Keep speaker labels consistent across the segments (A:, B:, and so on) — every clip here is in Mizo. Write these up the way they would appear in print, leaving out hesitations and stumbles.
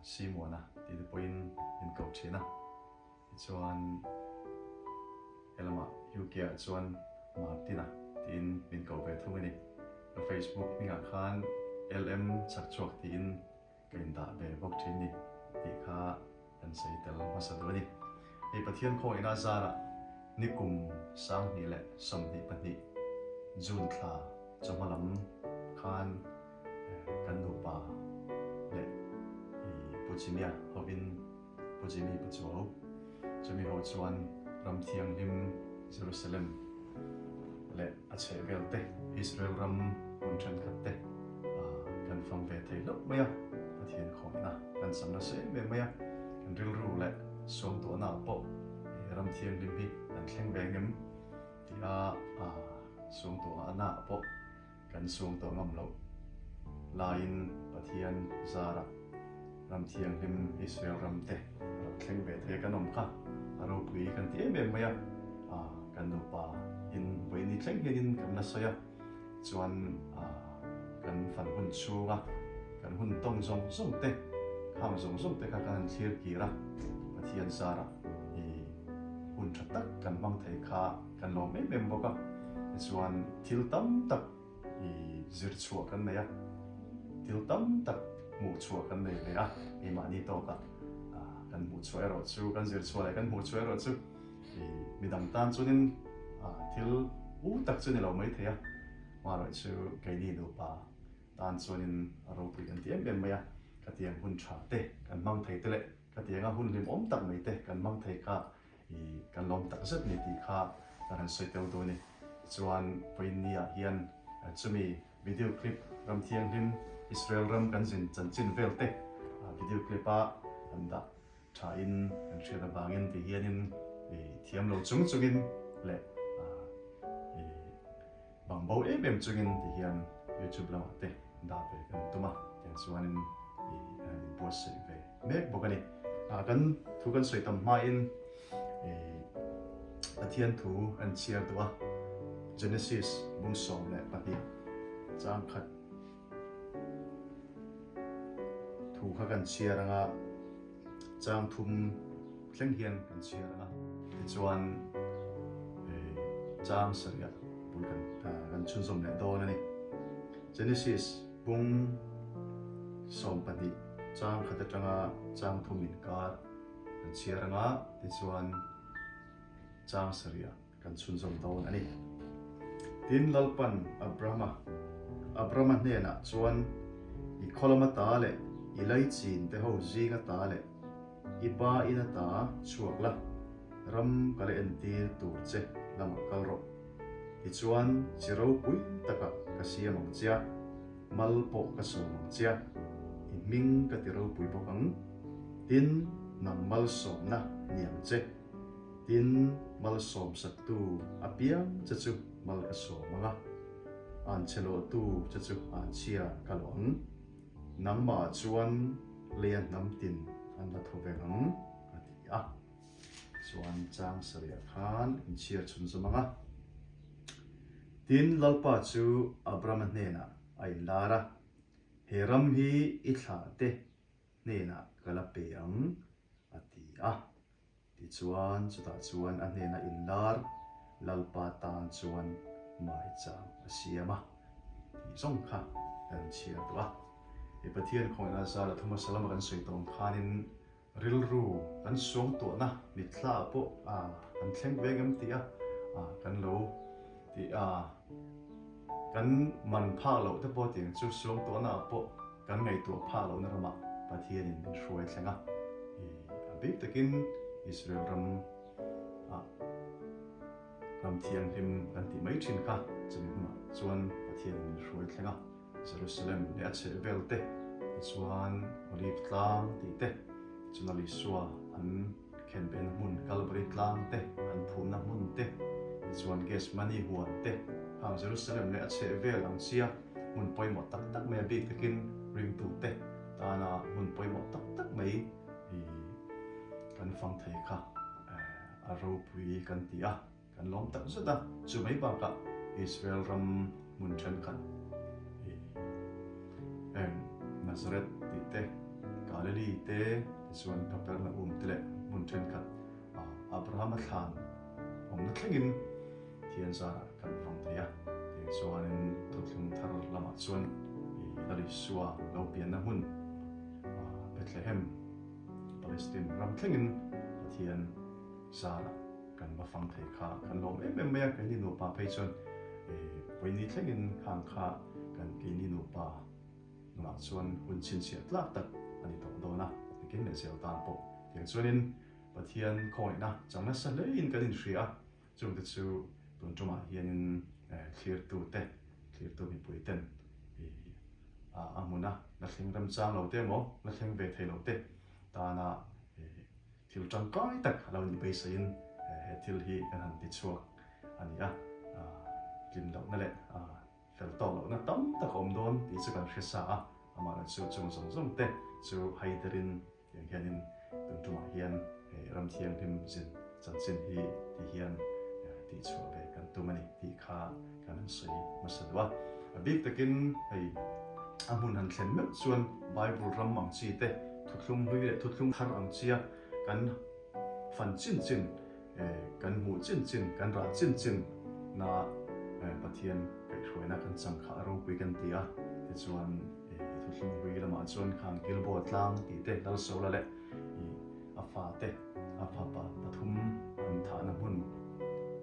A: Simuana tih te pawhin min ko thin a, tichuan helamah UK ah chuan Martina tiin min ko ve thung a ni. Ka Facebook hmingah khan LM Chhakchhuak tiin ka indah ve bawk thin ni tih kha kan sawi tel hmasa duh a ni. Hei Pathian khawngaihna zarah nikum 2022 June thla chawhma lam khan kan nupa leh Pu Jimmy-a hovin Pu Jimmy Pachuau chumi ho chuan ram thianghlim Jerusalem leh a chhehvel te, Israel ram hmun thenkhat te kan fang ve thei hlauh mai a, Pathian khawihna kan sam nasa em em mai a, kan rilru leh suamtuahna ah pawh ram thianghlim hi kan thleng ve ngem tia suamtuahna ah pawh Kan suang tawh ngam loh laiin Pathian zarah ram thianghlim Israel ram te a lo thleng ve thei a kan awm kha a ropui kan ti em em mai a, kan nupa in vawiin thleng hianin kan la sawi a, chuan kan fan hun chhunga kan hun tawng zawng zawng te khang zawng zawng te kha kan han thlir kir a, Pathian zarah i hun tha tak kan hmang thei kha Kan lawm em em bawk a, tichuan thil tam tak i zir chhuah kan nei a, thil tam tak hmuh chhuah kan nei ve a, keimahni tawkah kan hmuh chhuah erawh chu, kan zir chhuah leh kan hmuh chhuah erawh chu i midang tan chuanin thil u tak chu ni lo mai thei a, hmarawih chu keini nupa tan chuanin a ropui kan ti em em mai a, khatiang hun tha te kan hmang thei te leh khatianga hun hlimawm tak mai te kan hmang thei kha I kan lawm tak zet ni tih kha kan han sawi tel dawn e. Tichuan vawiin ah hian chumi video clip ram thianghlim Israel ram kan zin chanchin vel te video clip a han dah tha in kan hriat avangin ti hianin i thiam lo chung chungin leh i Bang bo em em chungin ti hian YouTube lamah te dah ve kan tum a, tiang chuanin i an inbuatsaih ve mek bawk a ni. Kan thu kan sawi tam hmain i Pathian thu an chhiar duh a, Genesis bung 12 chang khat thu kha kan chhiar anga chang thum thleng hian kan chhiar ang a, tichuan chang sarih bul kan kan chhunzawm leh dawn a ni. Genesis bung 12 chang khat atanga chang thum inkar kan chhiar ang a, tichuan chang sarih kan chhunzawm dawn a ni. Tin, Lalpan Abrahama, Abrama hnenah chuan, I khaw lama ta leh i laichin te ho zinga ta leh i pa ina ta chhuak la, ram ka la entir tur che lamah kal rawh. Tichuan, chi ropui takah ka siam ang che a, mal pawh ka sawm ang che a, i hming ka ti ropui bawk ang. Tin, nang malsawmna ni ang che. Tin, malsawmsaktu apiang che chu mal ka sawm ang a, anchhe lawhtu che chu anchhia ka lawh ang. Nangmahah chuan leia hnam tin an la thaw vek ang, a ti a. Chuan chang sarihah khan inchhiar chhunzawm ang a. Tin, Lalpa chu Abrama hnenah a inlar a, He ram hi i thlahte hnenah ka la pe ang, a ti a. Tichuan, chutah chuan a hnena inlar Lalpa tan chuan maichang a siam a tih zawng kha kan chhiar duh a. Hei Pathian khawngaihna zara thumasa lama kan sawi tawng khanin rilru kan suangtuahna mitthla ah pawh kan thleng ve ngem tih a kan lo tih a kan man phak loh te pawh tiang chu suangtuahna ah pawh Kan ngaihtuah phah lohna ramah Pathianin min hruai thleng a, i a bik takin Israel ram ah ram thianghlim kan tih mai thin kha chumi hmunah chuan Pathianin min hruai thleng a, Jerusalem leh a chhehvel te tichuan Olive tlang tih te, chuna Isua an Khenbehna hmun Kalvari tlang te, an phumna hmun te, tichuan Gethsemane huan te, khang Jerusalem leh a chhehvel ang chia hmun pawimawh tak tak mai a bik takin ringtute tana hmun pawimawh tak tak mai i kan fang thei kha a ropui kan ti a. Kan lawm tak zet a, chu mai bakah Israel ram hmun thenkhat i eng Nazareth tih te, Galili te, tichuan Kapernaum te leh hmun thenkhat Abrahama thlan awmna thlengin Pathian zarah kan fang thei a. Tiang chuanin Thuthlung Thar lamah chuan Lal Isua lo pianna hmun Bethlehem, Palestine ram thlengin Pathian zarah kan va fang thei kha kan lawm em em mai a. Keini nupa phei chuan vawiini thlengin khang kha kan keini nupa Nunah chuan hun chhinchhiah tlak tak a ni tawh dawn a, engkim leh zel tan pawh. Tiang chuanin Pathian khawngaihna chang nasa hlein kan inhria a, chungte chu tun tumah hianin thlirtute, thlirtu mipuiten a hmuna la thleng remchang lo te emaw, la thleng ve thei lo te tana thil tangkai tak a lo nih beiseiin he thil hi kan han tichhuak a ni a, tlin lohna leh Fel tawk lohna tam tak a awm dawn tih chu kan hre sa a, amaherawh chu chung zawng zawng te chu haiderin tiang hianin tun tumah hian hei ram thianghlim zin chanchin hi ti hian tihchhuah ve kan tum a ni tih kha kan han sawi hmasa duh a. A bik takin hei a hmun han thlen meuh chuan Bible ram ang chi te, thuthlung hlui leh thuthlung thar ang chia kan fan chin chin Kan hmuh chin chin, kan rah chin chin na Pathian kaihhruaina kan chang kha a ropui kan ti a. Tichuan thuthlung hlui lamah chuan khang Gilboa tlang tih te, Lalsola leh a fate, a fapa pathum an thahna hmun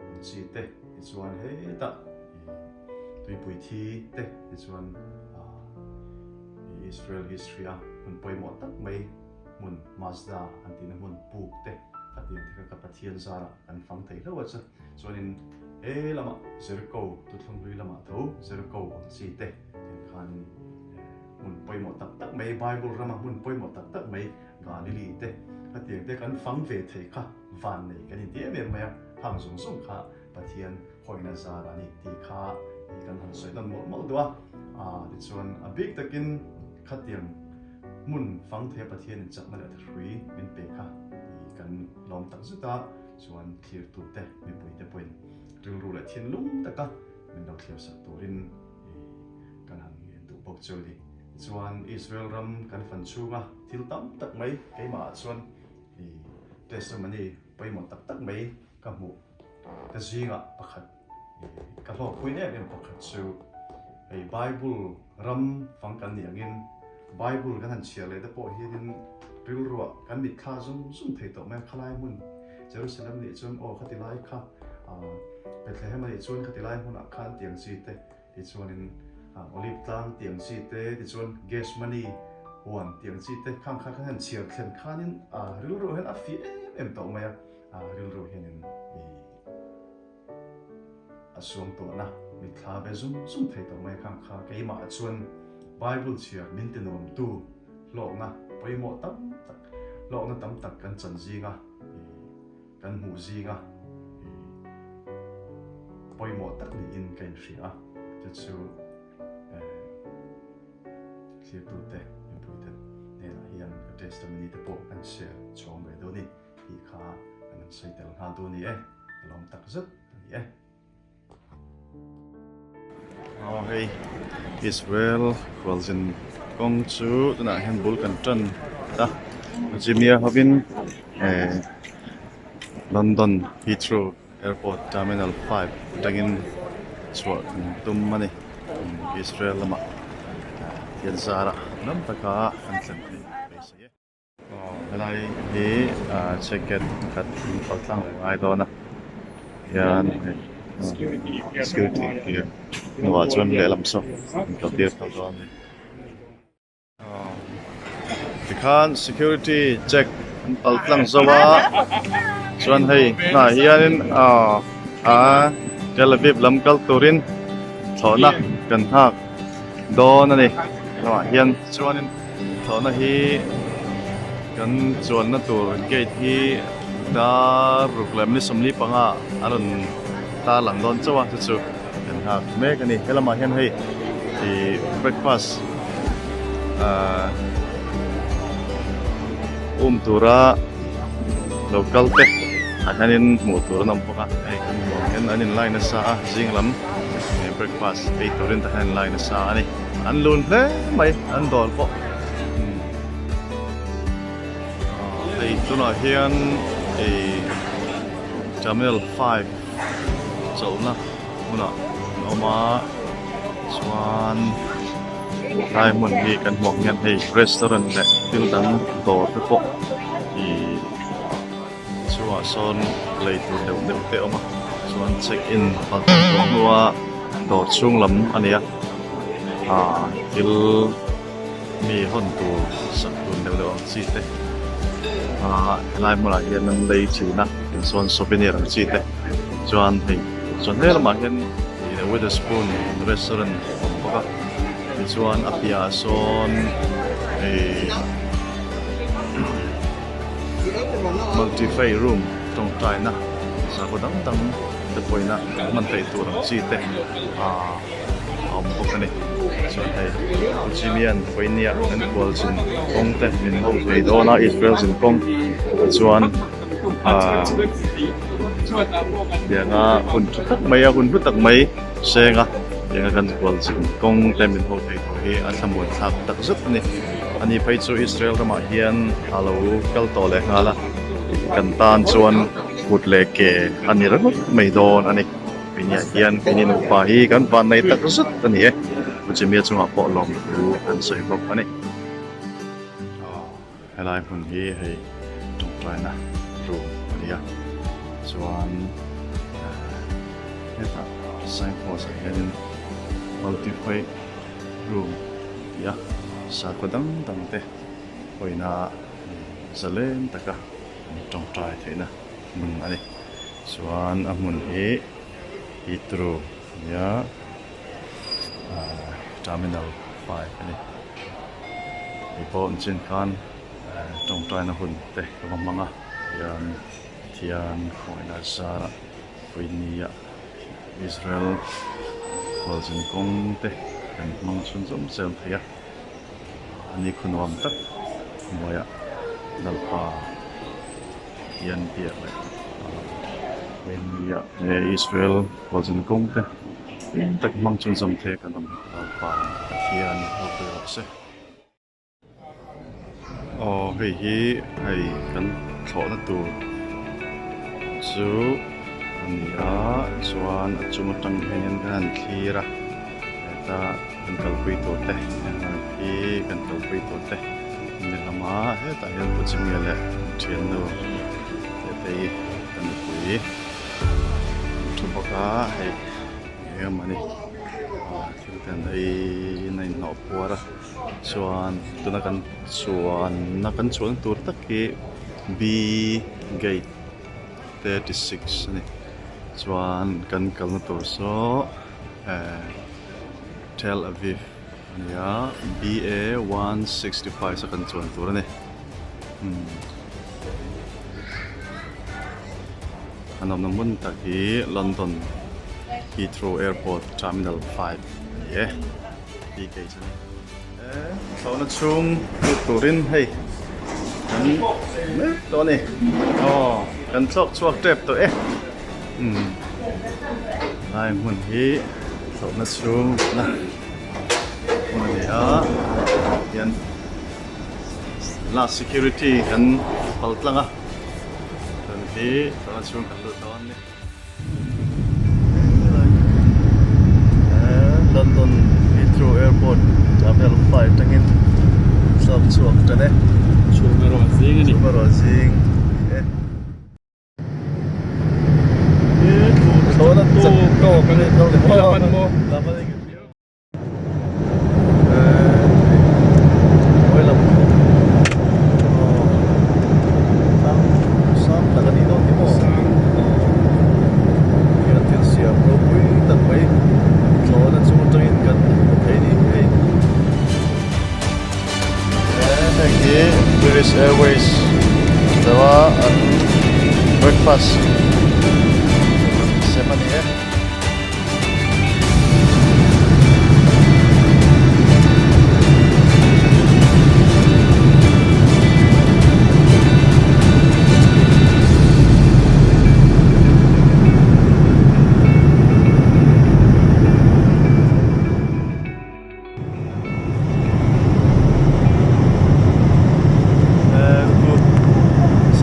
A: ang chi te, tichuan hetah tuipui thi te, tichuan Israel history a hmun pawimawh tak mai hmun Mazda an tihna hmun puk te a tiang te kha ka Pathian zarah kan fang thei hlauh a chu. Chuanin he lamah Jericho tuthlung hlui lamah tho Jericho ang chi te tiang khanin hmun pawimawh tak tak mai Bible rama hmun pawimawh tak tak mai Galili te kha tiang te kan fang ve thei kha van nei kan inti em em mai a, hang zawng zawng kha Pathian hawina zar a ni tih kha kan han sawi nawn mawlh mawlh duh a. Tichuan a bik takin khatiang hmun fang thei a Pathianin chakna leh thahrui min pe kha tih kan lawm tak zet a, chuan thlirtute mipuite pawhin rilru leh thinlung taka min lo thlirsak turin kan han ngen duh bawk chu a ni. Tichuan Israel ram kan fan chhunga thil tam tak mai keimahah chuan testimony pawimawh tak tak mai ka hmuh. Ka zingah pakhat ka hlawkpui em em pakhat chu hei Bible ram fang kan nih angin Bible kan han chhiar leh te pawh hianin rilruah kan mitthla zung zung thei tawh mai a, khalai hmun Jerusalem nih chuan aw khati lai kha Bethlehem a nih chuan khati lai hmunah khan tiang chi te tichuanin Olive tlang tiang chi te tichuan Gethsemane huan tiang chi te khang kha kan han chhiar thlen khanin rilruah hian a fih em em tawh mai a. A rilru hianin i a suang tawhna mitthla ve zum zum thei tawh mai khang kha keimah chuan Bible chhiar min ti nuamtu hlawkna pawimawh tam tak hlawkna tam tak kan chan zinga i kan hmuh zinga i pawimawh tak niin ka inhria a chu chu Thlirtute mipuite hnenah hian ka testimony te pawh kan share chhawng ve dawn a ni. Tih kha kan han sawi tel nghal dawn a ni e, ka lawm tak zet a ni e. Aw hei Israel khualzin kawng chu tunah hian bul kan tan ta Jimmy-a hovin eh London Heathrow Airport Terminal 5 atangin chhuah kan tum a ni Israel lamah thian zarah lam taka kan thlen theih beisei e. Helai hi check gate pakhat an kal tlang leh ngai dawn a hian hei security clear hnuah chuan lehlam saw an kal tir phal dawn a ni. Tikhan security check an kal tlang zo a chuan hei hnah hianin aaa Tel Aviv lam kal turin thlawhna kan nghak dawn a ni lamah hian chuanin. Thlawhna hi kan chuanna tur gate hi dar ruk leh minute 45 a rawn tar lang dawn chauh a chu chu kan nghak mek a ni he lamah hian hei ih breakfast ahh um tura lo kal te ah hianin hmuh tur an awm bawk a hei kan hmuh ang hian an in line nasa a zing lam breakfast ei turin tah hian an line nasa a ni. An lun hle mai, an dawl pawh. Tunah hian ih Terminal 5 chawlhna hmunah an awm a chuan helai hmun hi kan hmuh ang hian hei restaurant leh thil dang dawr te pawh ih chungah sawn lei tur deuh deuh te a awm a chuan check in pal tur tawh hnua dawr chhung lam a ni a ah thil mi hawn tur sak tur deuh deuh ang chi te ah helai hmunah hian an lei thin a tinchuan souvenir ang chi te chuan hei chuan he lamah hian ih Wetherspoon restaurant a awm bawk a tichuan a piahah sawn ih Multi-faith room tawngtaina sakhaw dang dang te pawhina hman theih tur ang chi te ah a awm bawk a ni. Chuan hei Jimmy-a'n vawinia kan kual zin kawng te min ho thei dawn a Israel zin kawng tichuan ah tianga hun tha tak mai a hun hlu tak mai seng a tianga kan kual zin kawng te min ho thei tur hi a thlamuan thlak tak zet a ni. Ani phei chu Israel ramah hian a lo kal tawh leh nghal a, kan tan chuan kut leh ke a ni ringawt mai dawn a ni. Keiniah hian keini nupa hi kan vannei tak zet a ni e. Pu Jimmy-a chungah pawh lawmthu kan sawi bawk a ni. Helai hmun hi hei tawngtaina room a ni a, chuan hetah signpost ah hianin multi-faith room tih a sakhaw dang dang te pawhina zalen taka an tawngtai theihna hmun a ni. Chuan a hmun hi Heathrow a ni a, terminal 5 a ni. Hei pawh an chin khan tawngtaina hun te ka va hmang a, hian Pathian khawngaihna zarah Puinia Israel khualzin kawng te kan hmang chhunzawm zel thei a, ani khu nuam tak hnuaiah Lalpa hian biak leh Puinia Israel khualzin kawng te hlim tak hmang chhunzawm thei a kan awm Lalpa Pathian ropui rawh se. Aw hei hi hei kan thlawhna tur chu a ni a chuan a chung atang hianin kan han thlir a heta kan kalpui tur te hi kan kalpui tur te an ni hlawm a hetah hian Pu Chimia leh thiannu Tetei ka nupui an thu bawk a hei eng emaw ni thil te an ei in a inhnawh puar a. Chuan tuna kan chuanna kan chuan tur tak hi B gate 36 a ni chuan kan kalna tur saw eh Tel Aviv a ni a BA 165 saw kan chuan tur a ni umm an awmna hmun tak hi London Heathrow Airport Terminal 5 a ni e. Tih kei chu ni. Thlawhna chhung lut turin hei kan mek tawh a ni. Aw kan thlawk chhuak tep tawh e. Umm lai hmun hi thlawhna chhung na hmun a ni a hian last security kan pal tlang a tun hi thlawhna chhung kan lut dawn a ni. London Heathrow Airport travel flight atangin thlawk chhuak tan e.
B: Chhum erawh zing a ni.
A: Chhum erawh zing e. Thlawhna chak tawk a ni. Laman maw? British Airways dawra an breakfast sem a ni e.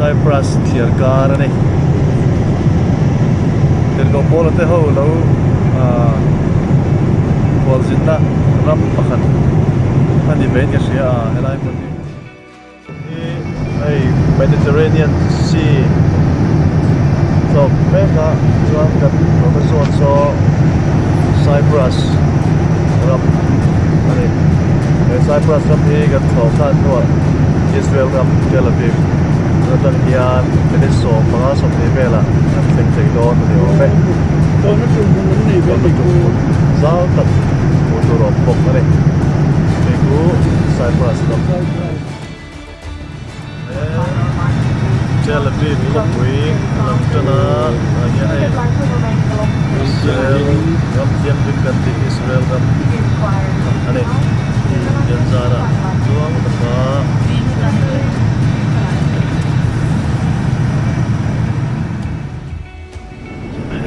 A: Cyprus thliar kar a ni. Tirhkoh Paula te ho lo ah khualzinna ram pakhat a ni vein ka hria a helai hmun hi. Hi hei Mediterranean Sea tlawk mek a chuan kan rawna zawn saw Cyprus ram a ni. He Cyprus ram hi kan thlawh hlan hnuah Israel ram Tel Aviv atang hian minute 15 20 velah kan thleng thei dawn a ni awm e.
B: Tawna tum hmun an nei ve
A: Tawna tum hmun zau tak hmuh tur awm bawk a ni. Hei chu Cyprus ram. Tel Aviv khawpui a lang tan a, tah hian hei Israel ram thianghlim kan tih Israel ram a ni. Hian zara chuang taka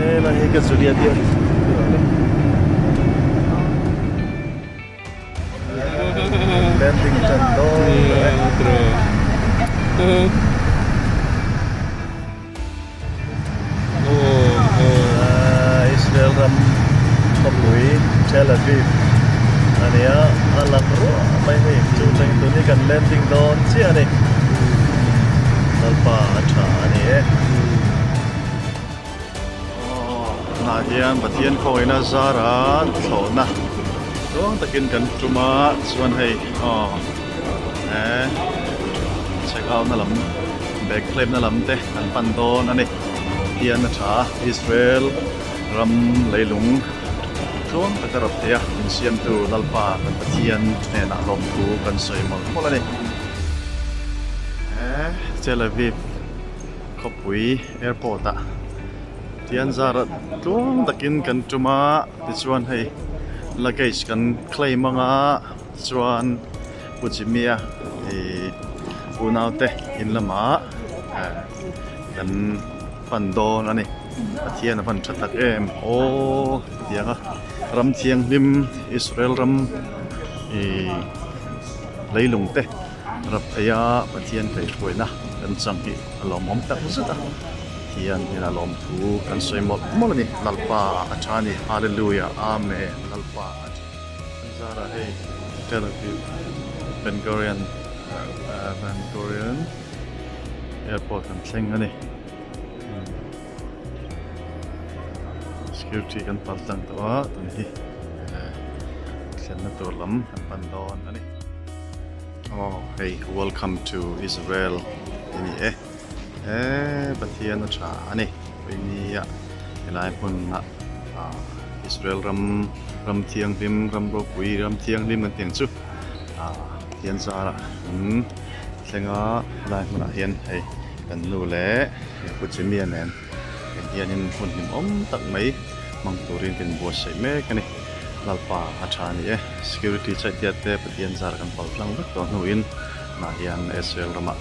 A: Helai hi ka Juliet hi a ni. Landing tan dawn ta e. Israel ram khawpui Tel Aviv a nia a lang ruah mai hei chu thleng tun hi kan landing dawn chiah a ni Lalpa a tha a ni e. Tunah hian Pathian khawngaihnaa zara thlawhna tluang takin kan tum a chuan hei aw he check out na lam bag claim na lam te an pan dawn a ni hian a tha a Israel ram leilung tluang taka rawp thei a insiamtu Lalpa kan Pathian hnenah lawmthu kan sawi mawlh mawlh a ni he Tel Aviv khawpui airport ah tian zar ah tluang takin kan tum a tichuan hei luggage kan claim ang a tichuan Pu Jimmy-a ih unau te in lamah eh kan pan dawn a ni Pathian a van tha tak em aw tiang a ram thianghlim Israel ram ih leilung te rap theia Pathian kaihhruaina kan chang hi a lawmawm tak zet a Pathian hian a lawmthu kan sawi mawlh mawlh a ni Lalpa a tha a ni Hallelujah Amen Lalpa a tha Zara hei Tel Aviv Ben Gurion Ben Gurion airport kan thleng a ni security kan pal tlang tawh a tun hi thlenna tur lam kan pan dawn a ni. Aw hei welcome to Israel tih a ni e eee Pathian a tha a ni Puinia helai hmunah ah Israel ram ram thianghlim ram ropui ram thianghlim an tih ang chu ah Pathian zarah an thleng a helai hmunah hian hei kan nu leh Pu Jimmy-a nen heng hianin hmun hlimawm tak mai hmang turin kan inbuatsaih mek a ni. Lalpa a tha a ni e. Security chaitia te Pathian zar kan pal tlang vek tawh hnuin tunah hian Israel ramah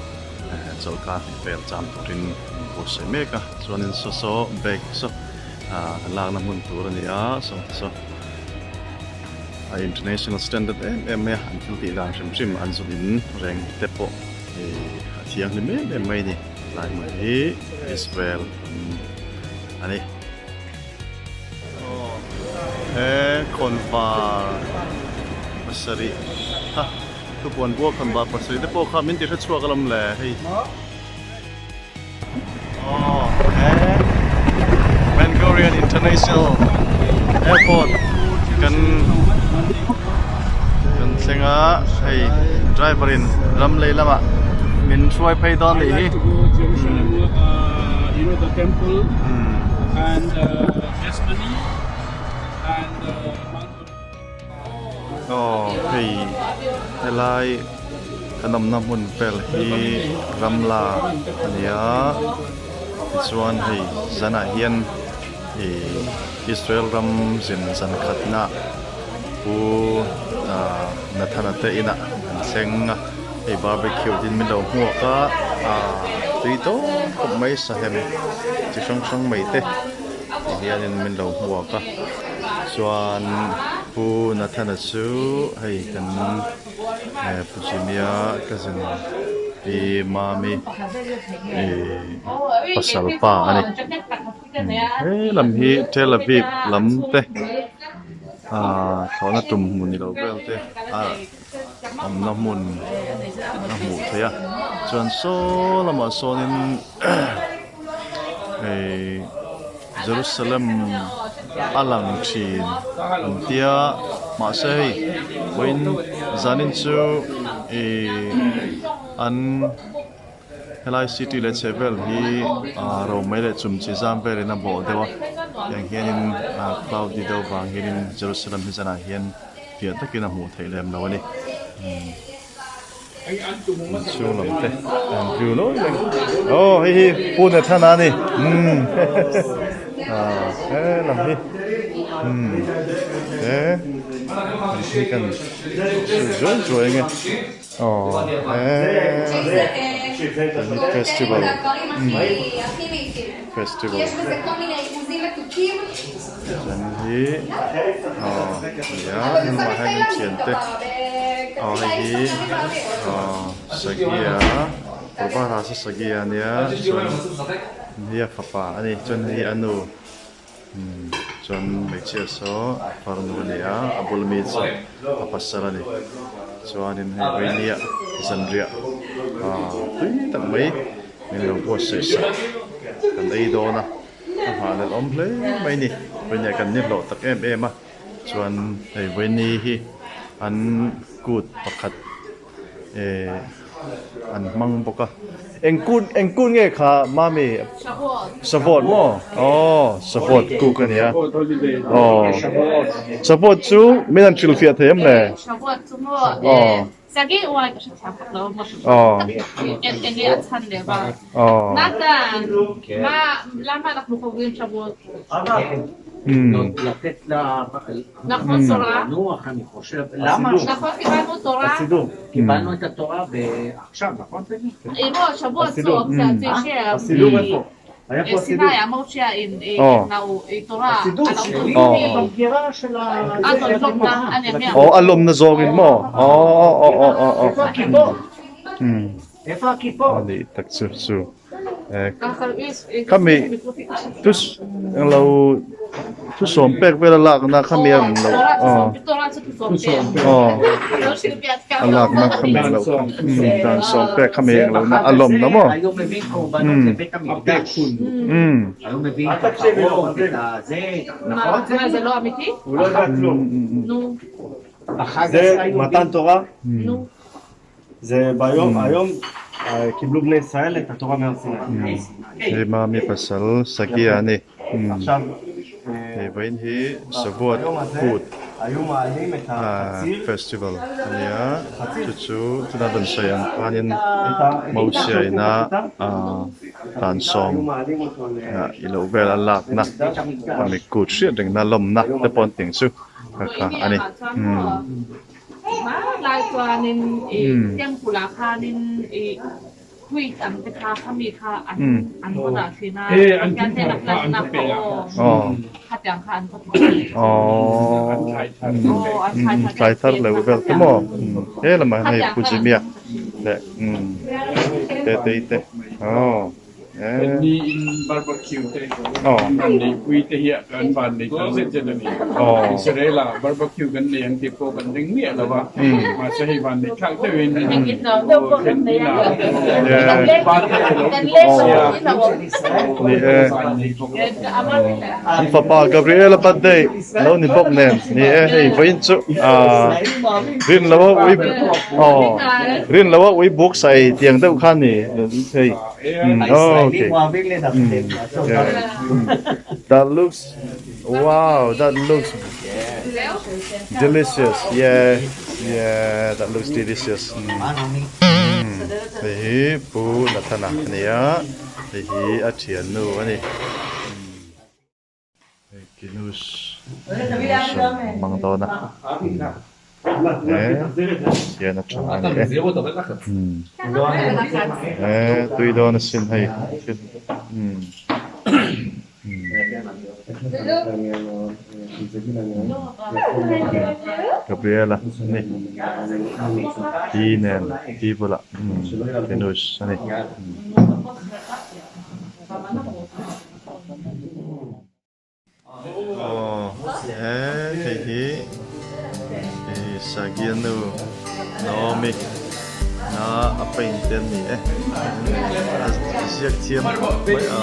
A: chawlhkar hnih vel cham turin an buatsaih mek a. Chuanin saw saw bag saw kan lakna hmun tur a ni a, saw saw a international standard em em mai a, an thil tih dan hrim hrim an zawh in reng te pawh a thianghlim em em mai a ni. Tlai hmun hi Israel a ni. He khawnvar pasarih kha thupuan bua khawnvar pasarih te pawh kha min ti hrechhuak alawm le hei aw he Ben Gurion International Airport kan kan thleng a hei driver in ram lei lamah min hruai phei dawn nih hi. Aw hei helai kan awmna hmun vel hi ramla a ni a tichuan hei zanah hian ih Israel ram zin zan khatna pu ah Nathana te inah an thleng a hei barbecue tin min lo hmuak a ah tui tawp khawp mai sahem chi hrang hrang mai te ti hianin min lo hmuak a chuan pu Nathana chu hei kan eh pu Jimmy-a cousin. hi Mami ihh pasal pa a ni he lam hi Tel Aviv lam te ahh thlawhna tum hmun ni lo vel te a awmna hmun a hmuh theih a chuan saw lamah sawnin ihh Jerusalem a lang thin an tia mahse hei vawiin zanin chu ihh an helai city leh chheh vel hi ah romei leh chum chi zam velin a bawh deuh a tiang hianin ah cloudy deuh vang hianin Jerusalem hi zanah hian fiah takin a hmuh theih lem lo a ni. Inchhung lam te an view lawi mai aw hei hi Pu Nathana a ni umm ah he lam hi umm he an hi kan sawi zuai zuai ange aw he tun hi festival umm festival chuan hi aw nia hnungah hian in thiante aw hei hi aw sagia parvara sa sagia ania chuan hei a fapa a ni chuan hei hi a nu umm chuan hmeichhia saw a farnu a ni a a bul ami chu a pasal a ni chuanin hei vainia zanriah aw tui tak mai min lo buatsaih sak kan ei dawn a. A nghahhlelh awm hle mai ni. Vawinia kan ni hlawh tak em em a, chuan hei Vawiini hi an kut pakhat eh an hmang bawk a. Eng kut eng kut nge kha Mami? Shavuot maw? Aw Shavuot kuk a nia. Aw Shavuot chu min han hrilhfiah thei em le?
C: Shavuot chu maw? Aw.
A: Aw a lawmna zawngin maw aw aw aw aw aw a nih tak chu chu khami thu englo thu sawm pek vel a lakna khami a awm loh aw aw a lakna khami englo dan sawm pek khami englo na a lawmna maw umm Hei Mami pasal Sagia a ni. Hei vawiin hi Shavuot Kut festival a ni a, chu chu chutah rawn sawi ang khanin Mosia ina tansawm i loh vel a lakna a mi kut hriat rengna lawmna te pawh an tih ang chu kha kha a ni.
C: Hmanlai chuanin i temple ah khanin i wheat ang te kha khami kha an an va dah thin a, Pathian hnena hlanna kha aw khatiang kha an va ti thin.
A: Aw an thlai thar leh vel te maw he lamah hian hei Pu Jimmy-a leh Tetei te aw.
B: Ni in barbecue te kan neipui te hi kan van nei tak zet zet a ni. Israel ah barbecue kan nei ang tih pawh kan ring miah lo a, mahse hei van neih thlak deuhin thlen inah pa te a lo ti bawk sia van nei bawk a.
A: An fapa Gabriel-a birthday lo ni bawk nen ni e hei vawiin chu rin lo a ui aw rin lo a ui buk sai tiang deuh kha ni hei. Okay. That looks wow, that looks delicious. Yeah, yeah, that looks delicious. Hei hi Pu Nathana a ni a, hei hi a thiannu a ni. Hei Kinus hmang dawn a he hian a tha a ni e he tui dawn asin hei thil. Gabriela ani pi nen pi bulah Venus ani. Aw he hei hi Sagianu Naomi na a paint te an ni e a ziak thiam khawp mai a.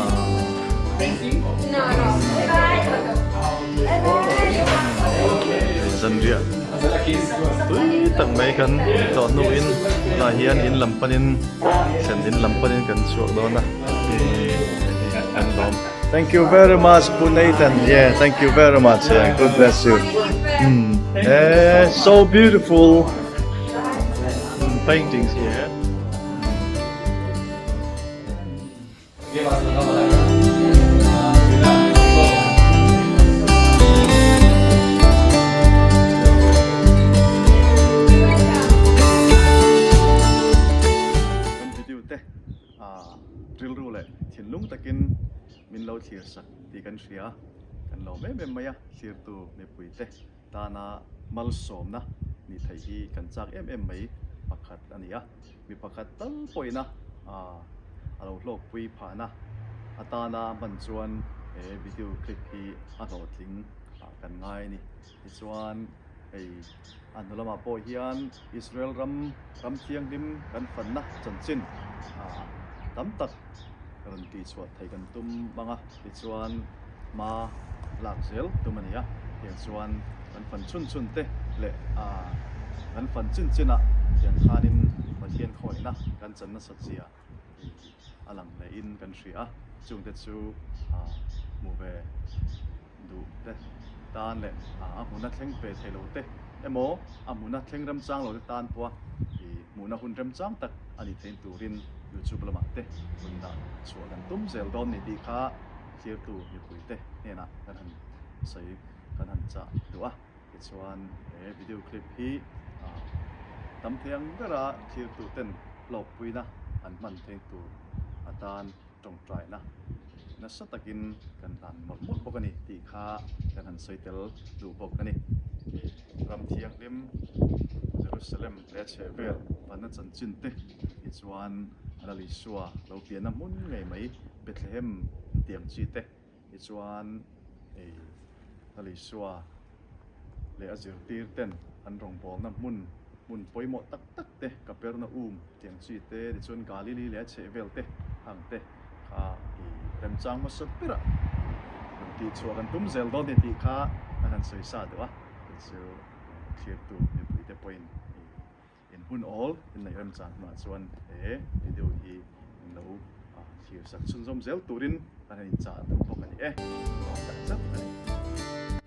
A: Zanriah tui tak mai kan tlawh hnuin tunah hian in lam panin thlen in lam panin kan chhuak dawn a kan lawm. Thank you very much Pu Nathan yeah thank you very much yeah God bless you mm eh so beautiful paintings here. Kan video te rilru leh thinlung takin min lo thlir sak tih kan hria a, kan lo em em mai a, thlirtu mipui te tana malsawmna nih theih hi kan chak em em mai pakhat a ni a, mi pakhat tal pawhina a lo hlawkpui phahna atana hman chuan he video clip hi a hlawhtling ah kan ngai a ni. Tichuan hei a hnu lamah pawh hian Israel ram ram thianghlim kan fanna chanchin tam tak rawn tihchhuah theih kan tum bang a, tichuan hma lak zel tum a ni a, tiang chuan kan fan chhun chhun te leh kan fan chin chin ah tiang khanin Pathian khawihna kan chan nasat zia a lang hle in kan hria a, chungte chu hmu ve duh te tan leh a hmuna thleng ve thei lo te emaw a hmuna thleng remchang lo te tan pawha hmuhna hun remchang tak a ni theih turin YouTube lamah te hun dah chhuah kan tum zel dawn ni tih kha thirtu mipui te hnenah kan han sawi kan han chah duh a. Tichuan he video clip hi tam thei ang bera thirtu ten hlawkpuina an hman theih tur atan tawngtaina nasa takin kan hlan mawlh mawlh bawk a ni tih kha kan han sawi tel duh bawk a ni. Ram thianghlim Jerusalem leh a chhehvel vanna chanchin te tichuan Lal Isua lo pianna hmun ngei mai Bethlehem tiang chi te tichuan hei Lal Isua leh a zirtir ten an rawngbawlna hmun hmun pawimawh tak tak te Kapernaum tiang chi te tichuan Galili leh a chhehvel te hang te kha i remchang hmasa berah rawn tihchhuah kan tum zel dawn ni tih kha an han sawi sa deuh a, kei chu thlirtu mipui te pawhin i in hun awl in neih remchang hunah chuan he video hi in lo thlir sak chhunzawm zel turin kan han inchah duh bawk a ni e, lawm tak zet a ni.